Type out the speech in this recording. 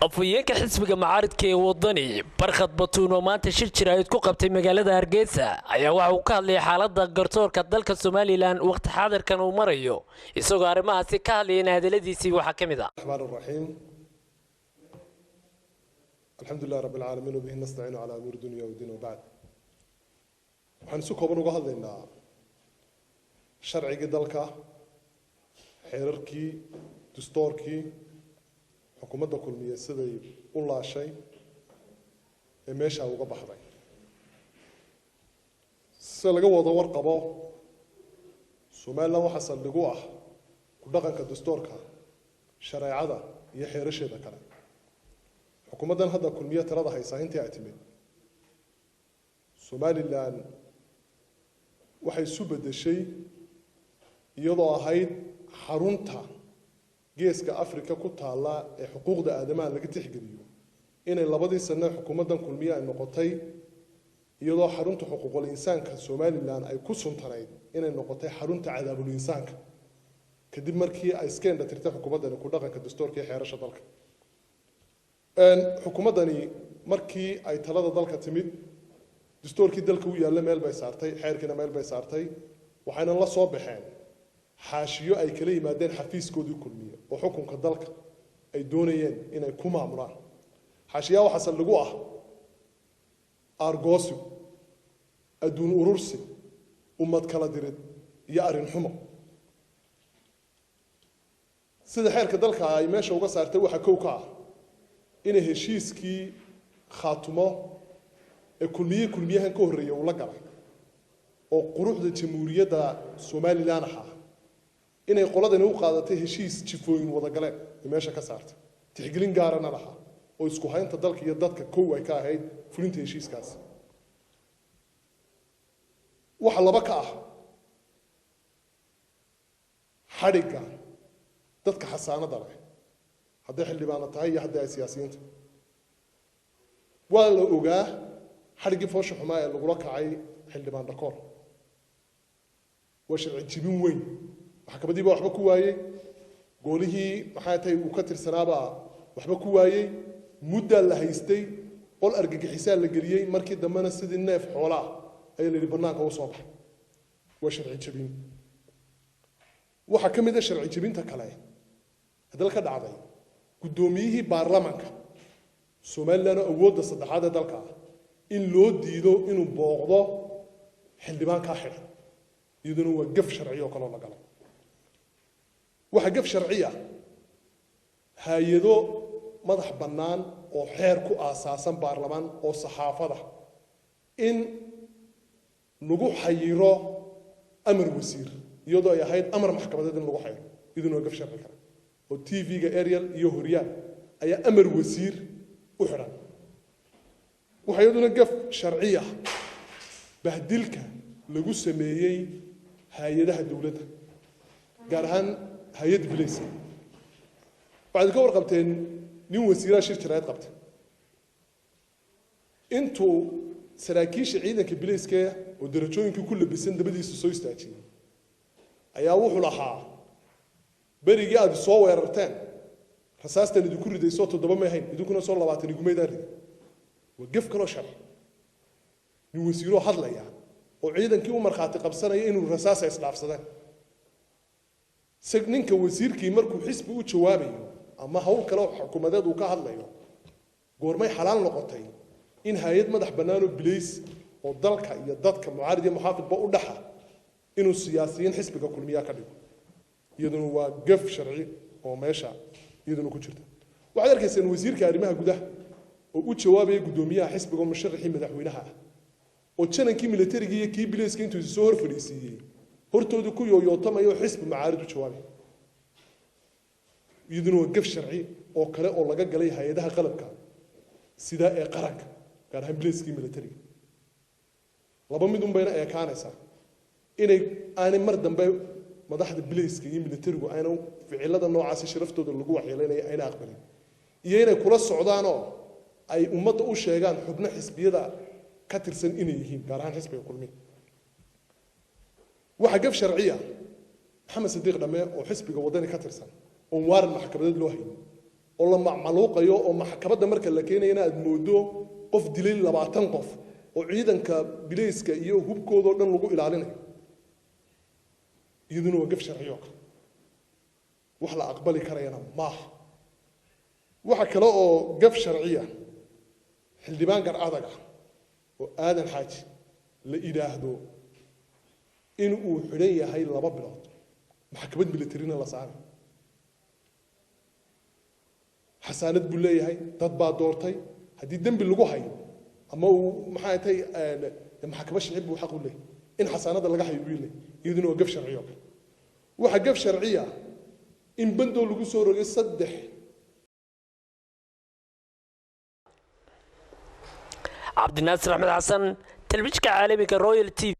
Afhayeenka xisbiga mucaaridka ee Wadani, Barkhad Batuun, oo maanta shir jaraa'id ku qabtay magaalada Hargeysa, ayaa waxa uu ka hadlayay xaaladda garsoorka dalka Somaliland waqti xaadirkan uu marayo. Isagoo arrimahaasi ka hadlayana, hadaladiisii waxaa ka mid ah: الرحمن الرحيم، الحمد لله رب العالمين وبه نستعين على أمور الدنيا والدين، وبعد. Waxaan si kooban uga hadlaynaa sharcigii dalka, xeerarkii, dastuurkii xukuumadda Kulmiye siday u laashay ee meesha uga baxday. Sida laga wada warqabo, Somaliland waxaa saldhig u ah ku dhaqanka dastuurka, shareecada iyo xeerasheeda kale. Xukuumaddan hadda Kulmiye talada haysaa, intii ay timid Somaliland waxay isu beddeshay, iyadoo ahayd xarunta Geeska Africa ku taalla ee xuquuqda aadamaha laga tixgeliyo, inay 2dii sane xukuumaddan Kulmiye ay noqotay, iyadoo xarunta xuquuqul insaanka Somaliland ay ku suntanayd, inay noqotay xarunta cadaabul insaanka, kadib markii ay iska indhatirtay xukuumaddani ku dhaqanka dastuurka iyo xeerasha dalka. Xukuumaddani markii ay talada dalka timid, dastuurkii dalka u yaalla meel bay saartay, xeerkiina meel bay saartay, waxayna la soo baxeen xaashiyo ay kala yimaadeen xafiiskoodii Kulmiye oo xukunka dalka ay doonayeen inay ku maamulaan. Xaashiyaha waxaa saldhig u ah aargoosi, adduun urursi, ummad kala dirid iyo arrin xumo. Sida xeerka dalka ay meesha uga saartay, waxaa kow ka ah inay heshiiskii Khaatumo ee Kulmiye Kulmiyahan ka horreeyay uu la galay oo quruxda Jamhuuriyadda Somaliland ahaa, inay qoladani u qaadatay heshiis jifooyin wada galeen ay meesha ka saartay, tixgelin gaarana lahaa oo isku haynta dalka iyo dadka kow ay ka ahayd fulinta heshiiskaasi. Waxa laba ka ah xadhigga dadka xasaanada leh, hadday xildhibaano tahay iyo haddii ay siyaasiyiinta. Waa la ogaa xadhiggii foosha xumaa ee lagula kacay xildhibaan Dhakoor. Waa sharci jibin weyn. Maxkamadii baa waxba ku waayey, goolihii maxaa tahay uu ka tirsanaabaa waxba ku waayey, muddaa la haystay, qol argagixisaa la geliyey, markii dambena sidii neef xoolaa ayaa la yidhi bannaanka u soo baxay. Waa sharci jebin. Waxaa ka mid a sharci jebinta kale dal ka dhacday, guddoomiyihii baarlamanka Somaliland oo awoodda saddexaad ee dalka ah in loo diido inuu booqdo xildhibaankaa xidhan, iyaduna waa gaf sharci oo kaloo la galay. Waxaa gaf sharciya hay-ado madax bannaan oo xeer ku aasaasan baarlamaan oo saxaafada in lagu xayiro amar wasiir, iyadoo ay ahayd amar maxkamadeed in lagu xayiro. Iyaduna waa gaf sharci kale oo TV-ga Ariel iyo Horyaal ayaa amar wasiir u xidhan. Waxaa iyaduna gaf sharciya bahdilka lagu sameeyey hay-adaha dowladda, gaar ahaan hay-adda bilayska. Waxaad ka warqabteen nin wasiiraha shir jaraa'id qabtay, intuu saraakiisha ciidanka bilayska oo darajooyinkii ku labisan dabadiisa soo istaajiyey, ayaa wuxuu lahaa: "Berigii aad soo weerarteen rasaastan idinku ridaysoo 7 may ahayn, idinkuna soo 20 igumaydaan riday." Waa gef kaloo sharci. Nin wasiiroo hadlaya oo ciidankii u markhaati qabsanaya inuu rasaasa isdhaafsadeen. Ninka wasiirkii markuu xisbi u jawaabayo ama hawl kale oo xukuumadeed uu ka hadlayo, goormay xalaal noqotay in hay-ad madax bannaan oo bilays oo dalka iyo dadka mucaarid iyo muxaafidba u dhaxa inuu siyaasiyiin xisbiga Kulmiyaa ka dhigo? Iyaduna waa gaf sharci oo meesha iyaduna ku jirta. Waxaad arkayseen wasiirka arrimaha gudaha oo u jawaabaya guddoomiyaha xisbiga oo musharaxii madaxweynaha ah, oo janankii milatarigii iyo kii bilayska intuu soo hor fadhiisiiyey hortooda ku yooyootamaya oo xisbi mucaarid u jawaabay. Iyaduna waa gaf sharci oo kale oo laga galay hay-adaha qalabka sida ee qaranka, gaar ahaan bilayskii, milatariga. Laba mid un bayna eekaanaysaa: inay aanay mar dambe madaxda bilayska iyo milatarigu aana ficilada noocaasi sharaftooda lagu waxyeelaynaya ayna aqbalin, iyo inay kula socdaanoo ay ummadda u sheegaan xubno xisbiyada ka tirsan inay yihiin, gaar ahaan xisbiga Kulmiye. Waxaa gaf sharciya Maxamed Sidiiq Dhamme oo xisbiga Waddani ka tirsan oon waaran maxkamadeed loo haynin. Oo la macmaluuqayo, oo maxkamadda marka la keenayana aad moodo qof dilay 20 qof, oo ciidanka bilayska iyo hubkoodoo dhan lagu ilaalinayo, iyaduna waa gaf sharciyo kale. Wax la aqbali karayana maaha. Waxa kale oo gaf sharciya xildhibaan gar adag ah oo Aadan Xaaji la idhaahdo in uu xidhan yahay 2 bilood, maxkamad militarina la saaray. Xasaanad buu leeyahay, dad baa doortay. Haddii dembi lagu hayo ama uu maxaa tay maxkamad shicib buu xaq u leeyahay in xasaanada laga hayo buu leeyahay. Iyaduna waa gaf sharciyo kale. Waxa gaf sharciya in bandow lagu soo rogay saddex. Cabdinaasir Axmed Xasan, telefishinka caalamiga Royal TV.